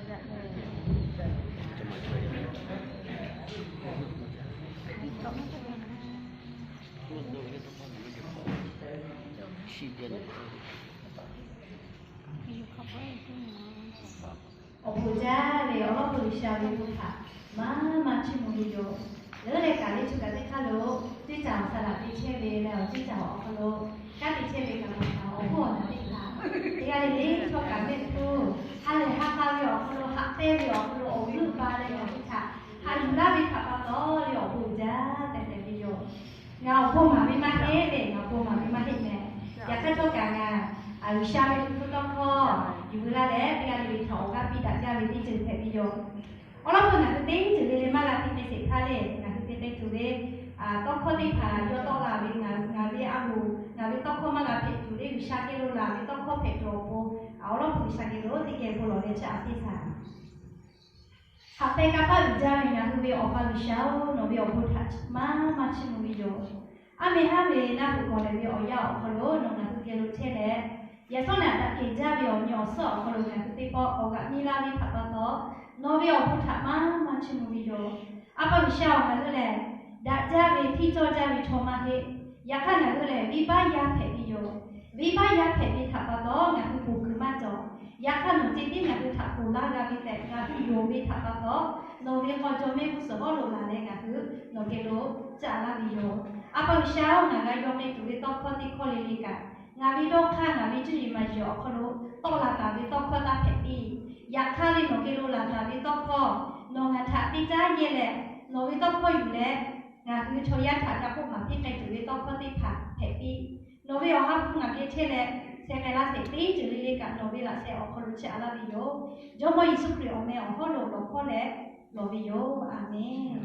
Awˬ bon jaˇ ve awˬ lawˉ peuˬ G'uiˬsha ve bon htaꞈ maˇ maˇ chiˇ mvuh ve yoˬ. Leuˉ leh kaꞈ leh chaw kaꞈ teˇ hk'aˇ lo, teˇ caꞈ awˬ saˍ laꞈ te chehˇ ve leh awˬ teˇ caꞈ awˬ hk'aw lo, kanˉ te chehˇ ve kaꞈ maˍ kaꞈ awˬ hpawˇ awˬ naˍ teˇ hpaˍ, teˇ g'aˇ le le chaw kaꞈ mehˆ hpu ha lehˬ ha k'a ve awˬ hk'aw lo, haꞈ pehnˇ ve awˬ hk'aw lo awˬ g'euˆ ba leh ngaˬ hui htaꞈ haꞈ yuˬ laˇ ve htaꞈ pa taw le awˬ bon jaˇ tehꞈ tehꞈ ve yoˬ. Ngaˬ awˬ bon maˍ ve maˇ heˆ le, ngaˬ awˬ bon maˍ ve maˇ heˆ meh. Yaꞈ hk'aˇ htawˇ kaꞈ ngaˬ G'uiˬsha ve hpu tawˇ hkawˇ yuˬ veu laˇ leh teˇ g'aˇ le le htaꞈ awˬ g'aˇ piˇ daꞈ jaˇ ve teˇ ceuˬ hpehꞈ ve yoˬ. Awˬ lawn k'o, ngaˬ hui teˇ ceuˬ le le maˇ g'a te k'ai sheˍ htaˇ le, ngaˬ hui te k'ai tuˬ ve tawˇ hkawˇ teˇ hpaˍ yawˇ tawˆ la ve, ngaˬ ve a loˍ, ngaˬ ve tawˇ hkawˇ maˇ g'a hpehꞈ tuˬ le, G'uiˬsha geh lo laˬ ve tawˇ hkawˇ hpehꞈ tuˬ awˬ pon, awˬ lawˉ peuˬ G'uiˬsha geh lo teˇ geh bon lawˬ leh chi aꞈ piˇ shaˍ. Haꞈ pehnˇ kanˇ paˆ uiˍ jaˇ ve ngaˬ hui ve Awˬ pa G'uiˬsha-oˬ, nawˬ ve awˬ bon htaꞈ maˇ maˇ chiˇ mvuh ve yoˬ. Aˉ meh haˉ ve naˆ hoꞈ k'awꞈ leh ve awˬ yanˇ awˬ hk'aw lo nawˬ ngaˬ hui geh lo chehˇ leh, yaꞈ shawˉ naꞈ daꞈ kehˬ jaˇ ve awˬ nyi awˬ suhˉ awˬ hk'aw lo ngaˬ hui teˇ pawˆ k'awꞈ g'aꞈ nyi laˇ ve htaꞈ pa taw, nawˬ ve awˬ bon htaꞈ maˇ maˇ chiˇ mvuh ve yoˬ. A pa G'uiˬsha-oˬ, ngaˬ hui lehˬ daꞈ jaˇ ve htiˇ cawˇ jaˇ ve chaw maˇ heˆ. Yaꞈ hk'aˇ ngaˬ hui lehˬ venˇbaˆ yaˇ hpehꞈ ve yoˬ. Venˇbaˆ yaˇ hpehꞈ ve htaꞈ pa taw ngaˬ hui ponˬ kuiˬ maˇ cawˬ. Yaꞈ hk'aˇ nawˬ ceh tiˉ ngaˬ hui htaꞈ ponˬ laˇ g'a ve tehꞈ ngaˬ hui yonˍ ve htaꞈ pa taw, nawˬ ve k'aw jawˇ mehˆ g'uˇ suhˍ hawˉ lo laˬ leh ngaˬ hui nawˬ geh lo caˇ laˇ ve yoˬ. A pa G'uiˬsha-oˬ, ngaˬ g'a yawˇ mehˆ tuˬ ve tawˇ hkawˇ teˇ hkawˇ le le kaꞈ, ngaˬ ve dawˇ hk'aˇ ngaˬ ve cuˇ yiˍ maˍ yiˍ awˬ hk'aw lo tawˆ la taˍ ve tawˇ hkawˇ taˇ hpehꞈ piˇ. Yaꞈ hk'aˇ le nawˬ geh lo laˬ taˍ ve tawˇ hkawˇ nawˬ ngaˬ htaꞈ teˇ caˉ yehˇ leh, nawˬ ve tawˇ hkawˇ yuˬ leh, ngaˬ hui chaw yaˇ htaꞈ g'a k'oˆ maˍ piˇ k'ai tuˬ ve tawˇ hkawˇ teˇ hpaˍ hpehꞈ piˇ. Nawˬ ve awˬ ha hpu ngaˬ geh chehˇ leh, sheh k'ai laˇ shehˍ teˇ ceuˬ le le kaꞈ nawˬ ve laꞈ sheh awˬ hk'aw lo chehˇ a laˇ ve yoˬ. Jawˇmawˇ Yeˍsuˆ Hkriꞈ awˬ meh awˬ hawˉ lo lawˬ hkawˇ leh lawˬ ve yoˬ. Aˬmenˍ.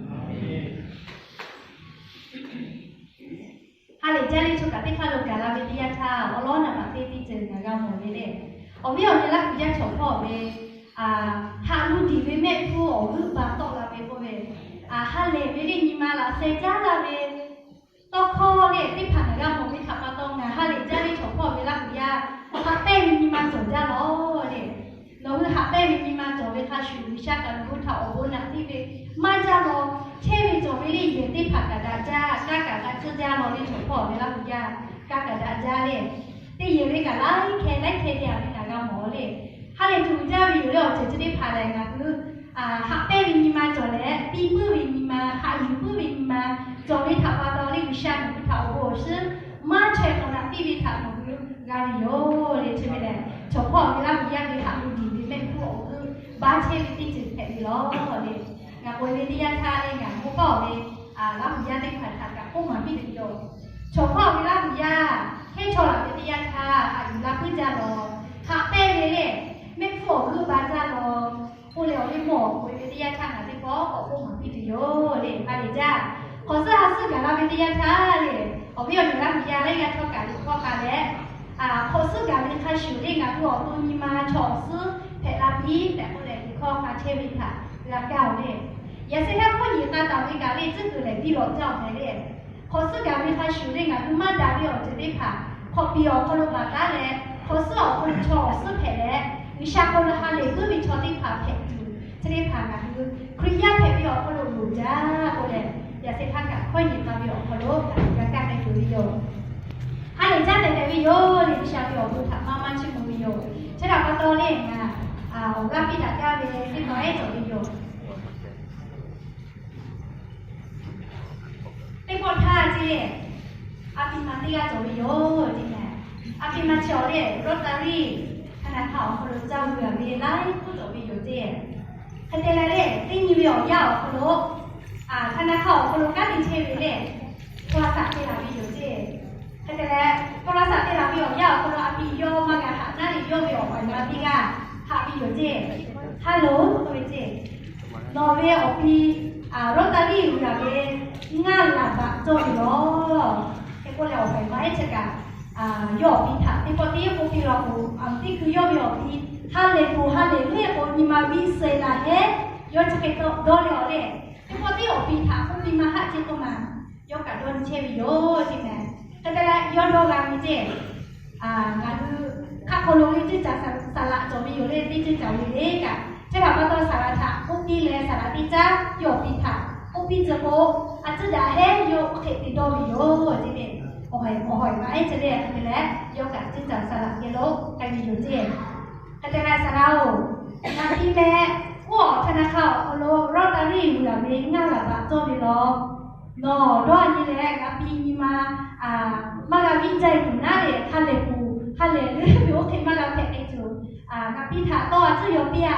Ha lehˬ jaˇ le chaw kaꞈ teˇ hk'aˇ lo gaˬ la ve teˇ yanˇ htaˇ, awˬ lawˉ naˍ baꞈ teˇ teˇ ceuˬ ngaˬ g'a mawˬ ve le. Awˬ viˉ awˬ nyi Laˇ huˍ yaˇ chaw hpawˇ ve haꞈ lu diˬ ve mehˆ hpu awˬ g'euˆ ba tawˆ la ve k'oˆ ve, ha lehˬ ve le nyi ma laꞈ sheh caˉ la ve tawˇ hkawˇ le teˇ hpaˍ ngaˬ g'a mawˬ ve htaꞈ pa taw, ngaˬ ha lehˬ jaˇ le chaw hpawˇ ve Laˇ huˍ yaˇ haꞈ pehnˇ ve nyi ma cawˬ jaˇ lawˬ le. Nawˬ hui haꞈ pehnˇ ve nyi ma cawˬ ve hk'a shuˍ, G'uiˬsha kaꞈ nawˬ hui htaꞈ awˬ bon naꞈ piˇ ve maˇ jaˇ lawˬ. Chehˇ ve cawˬ ve le yehˬ teˇ hpaˍ kaꞈ daꞈ jaˇ, kaˇ kaꞈ g'a tcuhˇ jaˇ lawˬ le chaw hpawˇ ve Laˇ huˍ yaˇ, kaˇ kaꞈ daꞈ jaˇ le. Teˇ yehˬ ve kaꞈ laiˉ hkeh laiˉ hkeh te a ve ngaˬ g'a mawˬ le. Ha lehˬ tuˬ jaˇ ve yoˬ le awˬ ceuˬ chi teˇ hpaˍ lehˬ ngaˬ hui haꞈ pehnˇ ve nyi ma cawˬ leh, piˇ puiˉ ve nyi ma, haꞈ yuˬ puiˉ ve nyi ma cawˬ ve htaꞈ pa taw le, G'uiˬsha nawˬ hui htaꞈ awˬ bon awˬ shinˉ maˇ chaweh k'awꞈ naꞈ piˇ ve htaꞈ nawˬ hui g'a ve yoˬ le. Chi ve lehˬ, chaw hpawˇ ve Laˇ huˍ yaˇ ve haꞈ ve diˬ ve mehˆ hpu awˬ g'euˆ ba chehˇ ve teˇ ceuˬ hpehꞈ ve lawˬ le. Ngaˬ k'oꞈ e ve teˇ yanˇ htaˇ le ngaˬ k'oˆ paˇ ve Laˇ huˍ yaˇ teˇ hpaˍ htaꞈ kaꞈ k'oˆ maˍ piˇ tuˬ yoˬ. Chaw hpawˇ ve Laˇ huˍ yaˇ hkehˇ chaw laˬ ve teˇ yanˇ htaˇ haꞈ yuˬ la puiˉ jaˇ lawˬ. Haꞈ pehnˇ ve le mehˆ hpu awˬ g'euˆ ba jaˇ lawˬ. K'oˆ leh awˬ liˇ mawˬ k'oꞈ e ve teˇ yanˇ htaˇ ngaˬ teˇ pawˆ k'awꞈ k'oˆ maˍ piˇ tuˬ yoˬ le. Ha lehˬ jaˇ, hk'awꞈ suhˉ ha suhˉ gaˬ la ve teˇ yanˇ htaˇ le, awˬ viˉ awˬ nyi Laˇ huˍ yaˇ laiˉ g'aˇ htawˇ kaꞈ liꞈ hkawˇ k'a leh, hk'awꞈ suhˉ gaˬ ve hk'a shuˍ le ngaˬ hui awˬ to nyi ma chaw awˬ suhˉ hpehꞈ la piˇ tehꞈ k'oˆ leh liꞈ hkawˇ k'a chehˇ ve htaꞈ g'a kaˇ oˬ le. Yaꞈ sheh htaˇ hkawˇ nyi k'a taˍ ve kaꞈ le tcuhˉ kuiˬ lehˬ biˇ lawꞈ jaˇ awˬ hpehꞈ le. Hk'awꞈ suhˉ gaˬ ve hk'a shuˍ le ngaˬ hui maˇ daꞈ ve awˬ ceuˬ teˇ hpaˍ hk'awꞈ piˍ awˬ hk'aw lo baˬ taˉ leh, hk'awꞈ suhˉ awˬ hk'aw lo chaw awˬ suhˉ hpehꞈ leh, G'uiˬsha hk'aw lo ha lehˬ puiˉ ve chaw teˇ hpaˍ hpehꞈ tuˬ, chi teˇ hpaˍ ngaˬ hui Hkriꞈ yaˇ hpehꞈ ve awˬ hk'aw lo loˍ jaˇ k'oˆ leh, yaꞈ sheh htaˇ kaꞈ hkawˇ nyi k'a ve awˬ hk'aw lo ngaˬ hui g'a kaˇ k'ai tuˬ ve yoˬ. Ha lehˬ jaˇ tehꞈ tehꞈ ve yoˬ le, G'uiˬsha ve awˬ bon htaꞈ maˇ maˇ chiˇ mvuh ve yoˬ. Chi htaꞈ pa taw le ngaˬ awˬ g'aˇ piˇ daꞈ jaˇ ve teˇ taw ehˉ cawˬ ve yoˬ. Teˇ pawˆ htaˇ ce, a pi ma teˇ g'aˇ cawˬ ve yoˬ ce meh. A pi ma chi awˬ le Rotary ธนาคาร awˬ hk'aw lo caˇ gu a ve laiˉ hk'oˆ cawˬ ve yoˬ ce. Hk'e te leh le teˇ nyi ve awˬ yanˇ awˬ hk'aw lo ธนาคาร awˬ hk'aw lo kanˉ te chehˇ ve le โทรศัพท์ te laˬ ve yoˬ ce. Hk'e te leh โทรศัพท์ te laˬ ve awˬ yanˇ awˬ hk'aw lo a pi yawˇ maˇ g'a haꞈ naˉ le yawˇ ve awˬ pa ma teˇ g'aˇ haꞈ ve yoˬ ce. Hello k'oˆ ve ce. Nawˬ ve awˬ pi Rotary uiˍ a ve ngaˇ laˬ baꞈ cawˇ ve lawˬ. Hk'e k'oˆ leh awˬ pa ma ehˉ chi kaꞈ yawˇ awˬ pi htaꞈ teˇ pawˆ teˇ k'oˆ piˇ la k'o, a teˇ hkui yawˇ ve awˬ pi ha lehˬ k'o ha lehˬ le k'o nyi ma viˇ suh la hehˉ yawˇ chi hk'e dawˇ leh awˬ le. Teˇ pawˆ teˇ awˬ pi htaꞈ k'oˆ piˇ maˇ haˆ ce k'oˆ ma, yawˇ kaꞈ dawˇ nyi chehˇ ve yoˬ ce meh. Hk'e te leh yawˇ dawˇ g'a ve ce. Ngaˬ hui hk'aˆ hk'aw lo le teˇ caꞈ saˍ laꞈ cawˬ ve yoˬ le, teˇ ceuˬ caꞈ ve le kaꞈ Chi htaꞈ pa taw saˍ laˍ htaꞈ k'oˆ piˇ leh, saˍ laˍ teˇ caˉ yawˇ awˬ pi htaꞈ k'oˆ piˇ tcuh k'o, a tcuhˉ daꞈ heˉ yawˇ hk'e te dawˇ ve yoˬ ceˇ le. Awˬ hawˍ maˇ ehˉ chi le hk'e te leh, yawˇ kaꞈ ceˇ caˬ saˍ laˍ geh lo k'ai ve yoˬ ceˇ. Hk'e te leh, saˍ laˍ-oˬ, ngaˬ pi meh, oˇ awˬ hk'aˇ na hk'aˇ awˬ hk'aw lo Rottary g'uiˬ laˬ ve ngaˇ laˬ baꞈ cawˇ ve law. Nawˬ dawˇ nyi leh, ngaˬ pi nyi ma maˇ g'a viˇ jaˇ tuˬ naˉ leh, ha lehˬ kuˬ ha lehˬ leuˉ ve oˇ hk'e maˇ g'a hpehꞈ k'ai tuˬ, ngaˬ pi htaꞈ tawˇ a tcuhˉ yaw piˇ-a.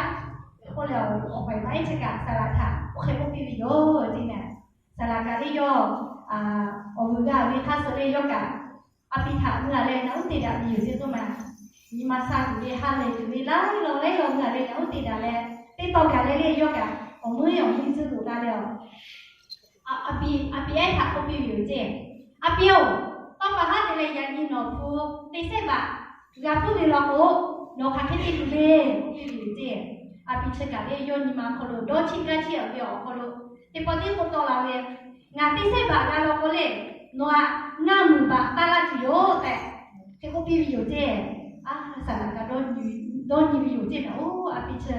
K'oˆ leh, awˬ hawˍ maˇ ehˉ chi kaꞈ saˍ laˍ htaꞈ oˇ hk'e k'oˆ piˇ ve yoˬ ceˇ meh. Saˍ laˍ kaꞈ le yawˇ awˬ vuiˬ g'a ve hk'aˇ suh le yawˇ kaꞈ, a pi htaꞈ mui-a leh naˬ uˉ te daꞈ ve yoˬ ceˇ k'oˆ ma. Nyi ma sha tuˬ ve ha lehˬ tuˬ ve laiˉ law laiˉ law mui-a leh naˬ uˉ te daꞈ leh, teˇ taw gaˬ leh le yawˇ kaꞈ awˬ meuˇ awˬ meuˇ tcuhˉ loꞈ la leh, a pi a pi ehˉ htaꞈ k'oˆ piˇ ve yoˬ ceˇ. A pi-oˬ, tawˇ pa haˉ te leh yaꞈ nyi nawˬ hpu te sehˉ baꞈ g'a puiˉ ve law k'o, nawˬ hk'aˬ hk'e te tuˬ le k'oˆ piˇ ve yoˬ ceˇ. A pi chi kaꞈ le yawˇ nyi ma hk'aw lo dawˇ chiˇ gaˇ chiˇ aꞈ ve awˬ hk'aw lo teˇ pawˆ tiˉ k'oˆ tawˆ la ve, Ngaˬ te sehˉ baꞈ g'a law k'o le, nawˬ htaꞈ ngaˇ muiˬ baꞈ taˇ laˇ tuˬ yoˬ tehꞈ hk'e k'oˆ piˇ ve yoˬ ceˇ. A, saˍ laˍ kaꞈ dawˇ nyi ve yoˬ ceˇ meh. Oˇ a pi chi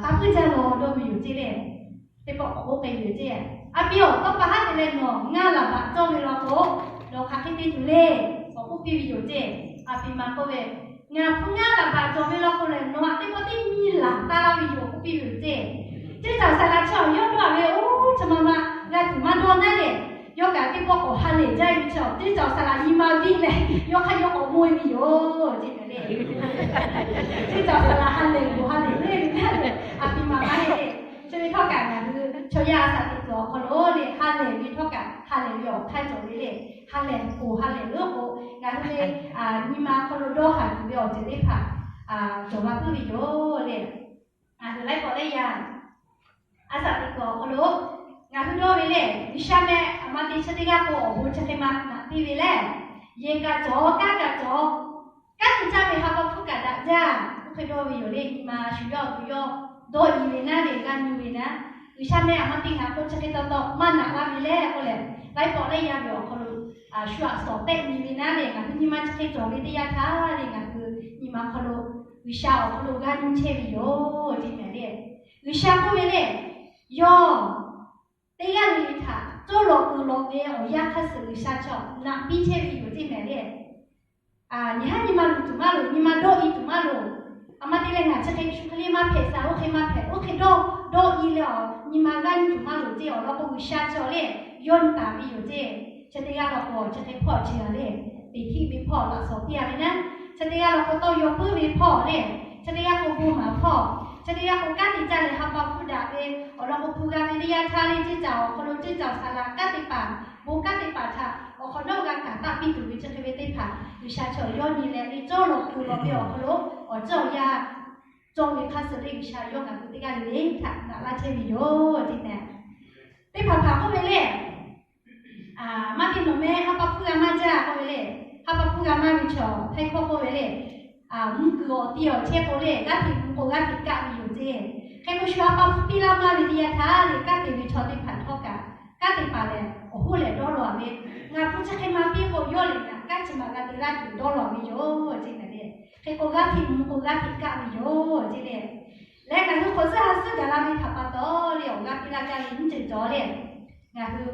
taˇ puiˉ jaˇ law dawˇ ve yoˬ ceˇ le. Teˇ pawˆ k'awꞈ k'oˆ k'ai ve yoˬ ceˇ. A pi-oˬ, tawˇ pa haˉ te leh nawˬ ngaˇ laˬ baꞈ cawˇ ve law k'o, nawˬ hk'aˬ hk'e te tuˬ le k'awꞈ k'oˆ piˇ ve yoˬ ceˇ. A pi ma k'oˆ ve, Ngaˬ hpu ngaˇ laˬ baꞈ cawˬ ve law k'o lehˬ, nawˬ htaꞈ teˇ pawˆ tiˉ nyiˇ laˬ taˇ laˇ ve yoˬ k'oˆ piˇ ve yoˬ ceˇ. Ceˇ caˬ saˍ laˍ chi awˬ yawˇ dawˇ ve, oˇ chi ma ma g'a tuˬ maˇ dawˇ naˉ leh, yawˇ kaꞈ teˇ pawˆ k'awꞈ ha lehˬ jaˇ ve chi awˬ, ceˇ caˬ saˍ laˍ nyi ma viˇ leh yawˇ hk'aˇ yawˇ k'awꞈ mawˇ e ve yoˬ ceˇ meh le. Ceˇ caˬ saˍ laˍ ha lehˬ g'oˬ ha lehˬ le ve naˉ leh, a pi ma maˇ heˆ le. Chi ve htawˇ kaꞈ ngaˬ hui chaw yaˇ a shaꞈ teꞈ tuˬ awˬ hk'aw lo le, ha lehˬ ve htawˇ kaꞈ ha lehˬ ve awˬ hk'aˇ cawˬ ve le. Ha lehˬ k'oˬ ha lehˬ leuˉ k'o, ngaˬ hui ve nyi ma hk'aw lo dawˇ haˍ tuˬ ve awˬ ceuˬ teˇ hpaˍ cawˬ la puiˉ ve yoˬ le. Ngaˬ hui laiˉ pawˆ laiˉ yaˇ a shaꞈ teꞈ kuiˬ awˬ hk'aw lo ngaˬ hui dawˇ ve le, G'uiˬsha meh aˬ ma te chi teˇ g'aˇ k'o awˬ bon chi hk'e ma naꞈ piˇ ve le, yehˬ kaꞈ cawˬ, kanˉ kaꞈ cawˬ, kanˉ te caˇ ve ha pa hpfuhˇ kaꞈ daꞈ jaˇ. Oˇ hk'e dawˇ ve yoˬ le. Nyi ma shu yawˇ awˬ to yawˇ dawˇ i ve naˉ leh g'a nyi ve naˉ, G'uiˬsha meh aˬ ma te ngaˬ k'o chi hk'e taw taw maˇ naꞈ laˇ ve le k'oˆ leh, laiˉ pawˆ laiˉ yaˇ ve awˬ hk'aw lo shu aꞈ shawˍ tehˆ nyi ve naˉ leh, ngaˬ hui nyi ma chi hk'e cawˬ ve teˇ yanˇ htaˇ le, ngaˬ hui nyi ma hk'aw lo G'uiˬsha awˬ hk'aw lo g'a nyi chehˇ ve yoˬ ceˇ meh le. G'uiˬsha k'oˆ ve le, yawˇ teˇ g'aˇ le le htaꞈ cawˇ lawꞈ kuiˬ lawꞈ ve awˬ yanˇ hk'aˇ suh G'uiˬsha chaw naꞈ piˇ chehˇ ve yoˬ ceˇ meh le. Nyi haˉ nyi ma luˬ tuˬ maˇ loˍ, nyi ma dawˇ i tuˬ maˇ loˍ. Aˬ ma te leh ngaˬ chi hk'e shu hk'e le maˇ hpehꞈ, saˍ oˇ hk'e maˇ hpehꞈ, oˇ hk'e dawˇ dawˇ i leh awˬ nyi ma g'aˇ nyi tuˬ maˇ loˍ ceˇ. Awˬ lawn k'o G'uiˬsha chaw le yawˇ nyi taˍ ve yoˬ ceˇ. Chi teˇ g'aˇ law k'o chi hk'e hpawˇ chi g'a le, teꞈ hkiˆ ve hpawˇ laꞈ shawˍ piˇ a ve naˉ, chi teˇ g'aˇ law k'o tawˇ yaw puiˉ ve hpawˇ le, chi teˇ g'aˇ k'o bon maˍ hpawˇ, chi teˇ g'aˇ k'o kanˉ te caˇ leh ha pa hpfuhˇ daꞈ ve, awˬ lawn k'o hpu g'a ve teˇ yanˇ htaˇ le, ceˇ caˬ awˬ hk'aw lo ceˇ caˬ saˍ laˍ kanˉ te paˍ, bon kanˉ te paˍ htaꞈ awˬ hk'awꞈ nawˉ g'a kaˍ taˆ piˇ tuˬ ve chi hk'e ve teˇ hpaˍ G'uiˬsha chaw yawˇ nyi leh le cawˇ lawꞈ kuiˬ lawꞈ ve awˬ hk'aw lo awˬ ceuˬ awˬ yanˇ cawˇ ve hk'aˇ suh le G'uiˬsha yawˇ ngaˬ hui teˇ g'aˇ le le htaꞈ naꞈ laˇ chehˇ ve yoˬ ceˇ meh. Teˇ hpaˍ hpaˍ k'oˆ ve le, maˇ te nawˬ meh ha pa hpfuhˇ g'a maˇ jaˇ k'oˆ ve le. Ha pa hpfuhˇ g'a maˇ ve chaw htaiˇ hkawˇ k'oˆ ve le, mvuhˇ kuiˬ awˬ ti awˬ chehˇ k'o le, g'aˇ hteꞈ mvuh k'o g'aˇ hteꞈ kaˆ ve yoˬ ceˇ. Hk'e k'o shu ha pa hpfuhˇ piˇ laˇ maˇ ve teˇ yanˇ htaˇ le, kanˉ te ve chaw teˇ hpaˍ htawˇ kaꞈ kanˉ te paˍ lehˬ awˬ hoˉ lehˬ dawˇ law ve, ngaˬ hpu chi hk'e maˇ piˇ k'o yawˇ lehˬ ngaˬ kanˉ chi maˇ g'a te laˇ tuˬ dawˇ law ve yoˬ ceˇ meh le. Hk'e k'o g'aˇ hteꞈ mvuh k'o g'aˇ hteꞈ kaˆ ve yoˬ ceˇ le. Leh ngaˬ hui hk'awꞈ suhˉ ha suhˉ gaˬ la ve htaꞈ pa taw le, awˬ g'aˇ piˇ laˇ gaˇ ve mvuhˇ ceuˬ cawˬ le, ngaˬ hui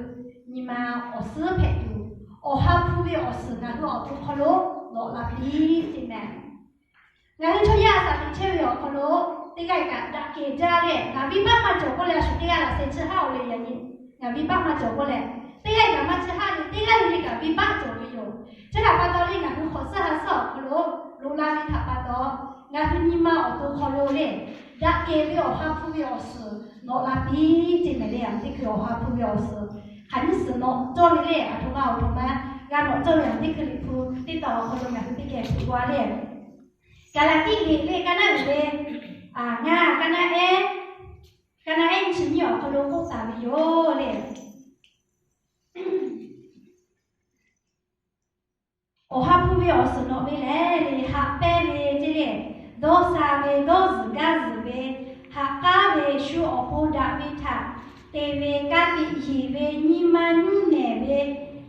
nyi ma awˬ suhˉ hpehꞈ tuˬ, Awˬ ha hpu ve awˬ suhˍ ngaˬ hui awˬ to hk'aw lo lawꞈ la piˇ ceˇ meh. Ngaˬ hui chaw yaˇ a shaꞈ teꞈ chehˇ ve awˬ hk'aw lo teˇ g'aˇ kaꞈ daꞈ kehˬ jaˇ leh, ngaˬ venˇbaˆ maˇ cawˬ k'oˆ leh a shu teˇ g'aˇ laꞈ sheh chi haˉ-oˬ le yaꞈ nyi, ngaˬ venˇbaˆ maˇ cawˬ k'oˆ leh, teˇ g'aˇ kaꞈ maˇ chi haˉ le, teˇ g'aˇ le le kaꞈ venˇbaˆ cawˬ ve yoˬ. Chi htaꞈ pa taw le ngaˬ hui hk'awꞈ suhˉ ha suhˉ awˬ hk'aw lo loꞈ la ve htaꞈ pa taw, ngaˬ hui nyi ma awˬ to hk'aw lo le, daꞈ kehˬ ve Awˬ ha hpu ve awˬ suhˍ nawꞈ la piˇ ceˇ meh le. Teˇ hkui Awˬ ha hpu ve awˬ suhˍ hk'aˬ nyiˇ suhˍ nawꞈ cawˇ ve le, aˬ htoꞈ ma awˬ htoꞈ ma g'a nawꞈ cawˇ ve, teˇ hkui liꞈ hpu teˇ taw awˬ hk'aw lo ngaˬ hui teˇ geh hpeuꞈ g'a le. Gaˍlaˍtiˆ liꞈ le ka naˉ uiˍ ve ngaˇ, ka naˉ ehˉ, ka naˉ ehˉ nyiˇ chi nyiˇ awˬ hk'aw lo k'oˆ taˍ ve yoˬ le. Awˬ ha hpu ve awˬ suhˍ nawꞈ ve lehˬ le, haꞈ pehnˇ ve ceˇ le, dawˇ sha ve, dawˇ zuhˬ gaˇ zuhˬ ve, haꞈ k'aˉ ve, shu awˬ pon daꞈ ve htaꞈ te ve, ka tiꞈ yeˬ ve, nyi ma nuˇ nehˬ ve,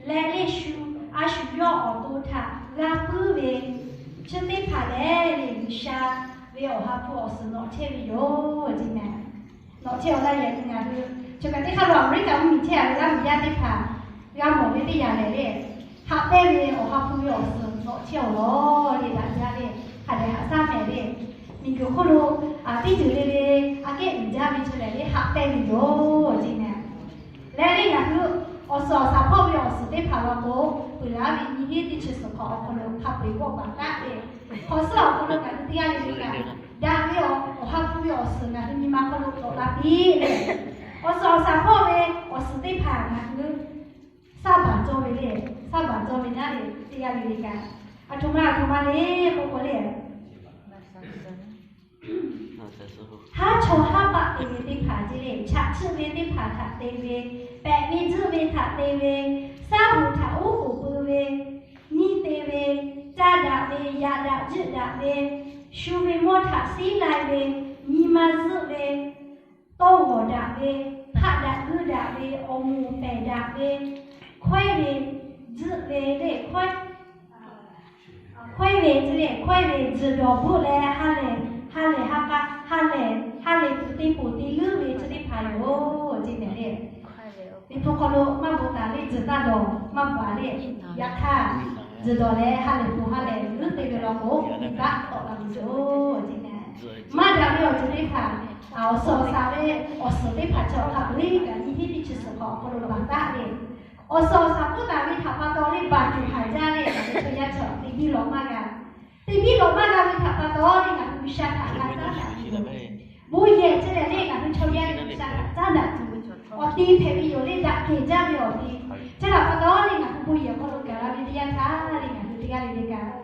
leh le shu a shu yawˇ awˬ to htaꞈ g'a puiˉ ve, chi teˇ hpaˍ lehˬ le G'uiˬsha ve ve awˬ ha hpu awˬ suhˍ nawꞈ chehˇ ve yoˬ ceˇ mehˍ. Nawꞈ chehˇ awˬ laˇ yaꞈ nyi ngaˬ hui choˬ kaꞈ teˇ hk'aˇ lo America mvuhˇmiˬ chehˇ ve laˇ hui yaˇ teˇ hpaˍ g'a mawˬ ve teˇ yanˇ lehˬ le, haꞈ pehnˇ ve awˬ ha hpu ve awˬ suhˍ nawꞈ chehˇ awˬ lawn le daꞈ jaˇ ve, hk'a dehꞈ haꞈ shaˉ mehˍ ve, miˬguiˬ hk'oˆ lo teˇ ceuˬ le le aꞈ kehˉ uiˍ jaˇ ve chaw lehˬ le haꞈ pehnˇ ve yoˬ ceˇ mehˍ. Leh le ngaˬ hui awˬ suhˍ awˬ shaˍ hpawˇ ve awˬ suhˍ teˇ hpaˍ law k'o, peuˬ laˇ ve nyiˇ hinˉ teˇ chi suhˍ hk'awꞈ awˬ hk'aw lo hk'a peu-eˬ k'awꞈ baˬ taˉ ve, hk'awꞈ suhˉ awˬ hk'aw lo ngaˬ hui teˇ g'aˇ le le kaꞈ daꞈ ve awˬ ha hpu ve awˬ suhˍ ngaˬ hui nyi ma hk'aw lo k'awꞈ la piˇ le. Awˬ suhˍ awˬ shaˍ hpawˇ ve awˬ suhˍ teˇ hpaˍ ngaˬ hui saˉ baˬ cawˇ ve le, saˉ baˬ cawˇ ve naˉ le teˇ g'aˇ le le kaꞈ, aˬ htoꞈ ma aˬ htoꞈ ma le k'oˆ k'o le, haˉ chaw haˉ paˆ te ve teˇ hpaˍ ce le, chaꞈ chiˆ ve teˇ hpaˍ htaꞈ te ve, pehꞈ ve tzuhˆ ve htaꞈ te ve, saˉ hoꞈ htaꞈ uˉ k'oˍ pui ve, nyiˇ te ve, caˇ daꞈ ve, yaꞈ daꞈ jiˆ daꞈ ve, shu ve mawˇ htaꞈ siˉ lai ve, nyi ma zuhˆ ve, tawˇ g'awˬ daꞈ ve, hpaˆ daꞈ guiˇ daꞈ ve, awˬ moˍ pehˬ daꞈ ve, hkawehˉ ve, tzuhˆ ve le, hkawehˉ ve tzuhˆ le, hkawehˉ ve tzuhˬ dawˬ bvuhˆ leh ha lehˬ ha lehˬ ha k'a ha lehˬ ha lehˬ tuˬ te poˬ te leuˉ ve chi teˇ hpaˍ yoˬ ceˇ mehˍ le. Liꞈ hpu hk'aw lo maˇ bvuhꞈ taˍ le, tzuhˬ taˇ dawˬ maˇ bvuhꞈ le. Yaꞈ hk'aˇ, tzuhˬ dawˬ leh ha lehˬ tuˬ ha lehˬ leuˉ te ve law k'o, iˉ kaˆ tawˆ la ve yoˬ ceˇ mehˍ. Maˇ daꞈ ve awˬ ceuˬ teˇ hpaˍ, awˬ suhˍ awˬ shaˍ ve awˬ suhˍ teˇ hpaˍ chi hk'a peu-eˬ kaꞈ nyiˇ hinˉ teˇ chi suhˍ hk'awꞈ awˬ hk'aw lo baˬ taˉ ve, awˬ suhˍ awˬ shaˍ hpawˇ taˍ ve htaꞈ pa taw le baˬ tuˬ haiˬ jaˇ le, ngaˬ hui chaw yaˇ chi teˇ biˇ lawꞈ maˇ g'a. Teˇ biˇ lawꞈ maˇ g'a ve htaꞈ pa taw le ngaˬ hui G'uiˬsha htaꞈ g'a caˉ daꞈ tuˬ ve, bon yehˬ chi lehˬ le ngaˬ hui chaw yaˇ le G'uiˬsha htaꞈ caˉ daꞈ tuˬ ve awˬ ti hpehꞈ ve yoˬ le, daꞈ kehˬ jaˇ ve awˬ ti. Chi htaꞈ pa taw le ngaˬ hui bon yehˬ hk'aw lo gaˬ la ve teˇ yanˇ htaˇ le ngaˬ hui teˇ g'aˇ le le kaꞈ,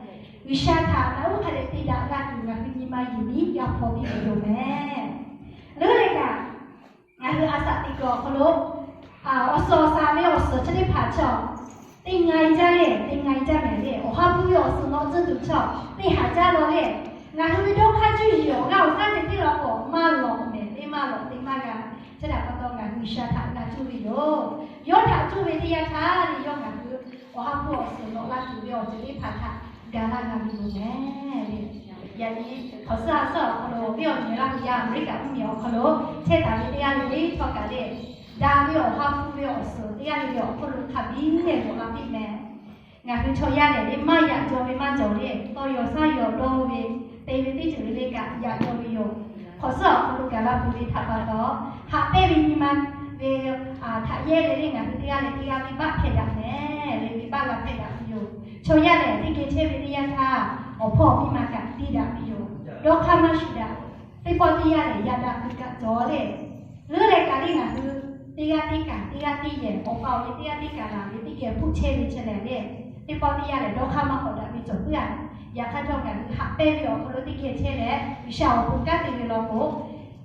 G'uiˬsha htaꞈ naꞈ uˉ hk'a dehꞈ te daꞈ g'a tuˬ ngaˬ hui nyi ma yuˬ miˉ g'a hpaw piˇ ve yoˬ mehˍ. Leuˉ le kaꞈ, ngaˬ hui a shaꞈ teꞈ kuiˬ awˬ hk'aw lo awˬ suhˍ awˬ shaˍ ve awˬ suhˍ chi teˇ hpaˍ chaw teˇ nga-e jaˇ le, teˇ nga-e jaˇ mehˍ le. Awˬ ha hpu ve awˬ suhˍ nawꞈ tcuh tuˬ chaw teˇ haꞈ jaˇ law le. Ngaˬ hui ve dawˇ hk'aˇ cuˇ yiˍ awˬ g'aˇ awˬ shaˉ ceh tiˉ law k'o maˇ lawꞈ mehˍ le, maˇ lawꞈ te maˇ g'a. Chi htaꞈ pa taw ngaˬ hui G'uiˬsha htaꞈ g'a cuˇ ve yoˬ. Yawˇ htaꞈ cuˇ ve teˇ yanˇ htaˇ le yawˇ ngaˬ hui awˬ ha hpu awˬ suhˍ nawꞈ la tuˬ ve awˬ ceuˬ teˇ hpaˍ htaꞈ gaˬ la g'a ve yoˬ mehˍ le. Yaꞈ nyi hk'awꞈ suhˉ ha suhˉ awˬ hk'aw lo viˉ awˬ nyi laˇ hui yaˇ America mvuhˇmiˬ awˬ hk'aw lo chehˇ taˍ ve teˇ g'aˇ le le htawˇ kaꞈ le, daꞈ ve awˬ ha hpu ve awˬ suhˍ teˇ g'aˇ le le awˬ hk'oˆ lo hk'a biˇ leh nawꞈ la piˇ mehˍ. Ngaˬ hui chaw yaˇ lehˬ le maˇ yaꞈ jaw ve maˇ cawˬ le, tawˇ yaw shaˉ yaw dawˇ ve, te ve teˇ ceuˬ le le kaꞈ yaꞈ jaw ve yoˬ. Hk'awꞈ suhˉ awˬ hk'aw lo gaˬ la tuˬ ve htaꞈ pa taw, haꞈ pehnˇ ve nyi ma ve htaꞈ yehˇ le le ngaˬ hui teˇ g'aˇ leh teˇ g'aˇ venˇbaˆ hpehˇ daꞈ mehˍ le, venˇbaˆ g'a hpehˇ daꞈ ve yoˬ. Chaw yaˇ lehˬ teˇ geh chehˇ ve teˇ yanˇ htaˇ awˬ hpawˇ awˬ miˇ ma kaꞈ tiˇ daꞈ ve yoˬ. Dawˇ hk'aˇ maˇ shuˍ daꞈ. Teˇ pawˆ teˇ yanˇ lehˬ yaꞈ daꞈ kuiˬ kaꞈ cawˬ le. Leuˉ leh kaꞈ le ngaˬ hui teˇ g'aˇ teˇ kaꞈ teˇ g'aˇ teˇ yehˬ awˬ pa awˬ e teˇ g'aˇ teˇ kaꞈ laˬ ve teˇ geh hpuˆ chehˇ ve chi lehˬ le, teˇ pawˆ teˇ yanˇ lehˬ dawˇ hk'aˇ maˇ k'awꞈ daꞈ ve cawˬ puiˉ-a. Yaꞈ hk'aˇ htawˇ ngaˬ hui haꞈ pehnˇ ve awˬ hk'aw lo teˇ geh chehˇ leh G'uiˬsha awˬ pon kanˉ te ve law k'o,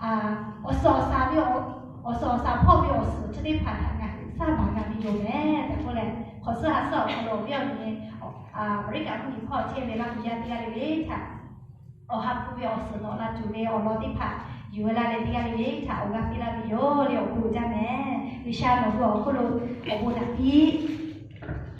awˬ suhˍ awˬ shaˍ ve awˬ suhˍ awˬ shaˍ hpawˇ ve awˬ suhˍ chi teˇ hpaˍ htaꞈ ngaˬ hui saˇ baˬ g'a ve yoˬ mehˍ tehꞈ k'oˆ leh, hk'awꞈ suhˉ ha suhˉ awˬ hk'aw lo viˉ awˬ nyi America mvuhˇmiˬ hk'aw chehˇ ve laˇ hui yaˇ teˇ g'aˇ le le htaꞈ awˬ ha hpu ve awˬ suhˍ nawꞈ la tuˬ ve awˬ lawn teˇ hpaˍ yuˬ ve laˇ leh teˇ g'aˇ le le htaꞈ awˬ g'aˇ piˇ laˇ ve yoˬ le awˬ bon jaˇ mehˍ. G'uiˬsha nawˬ hui awˬ hk'oˆ lo awˬ bon naꞈ piˇ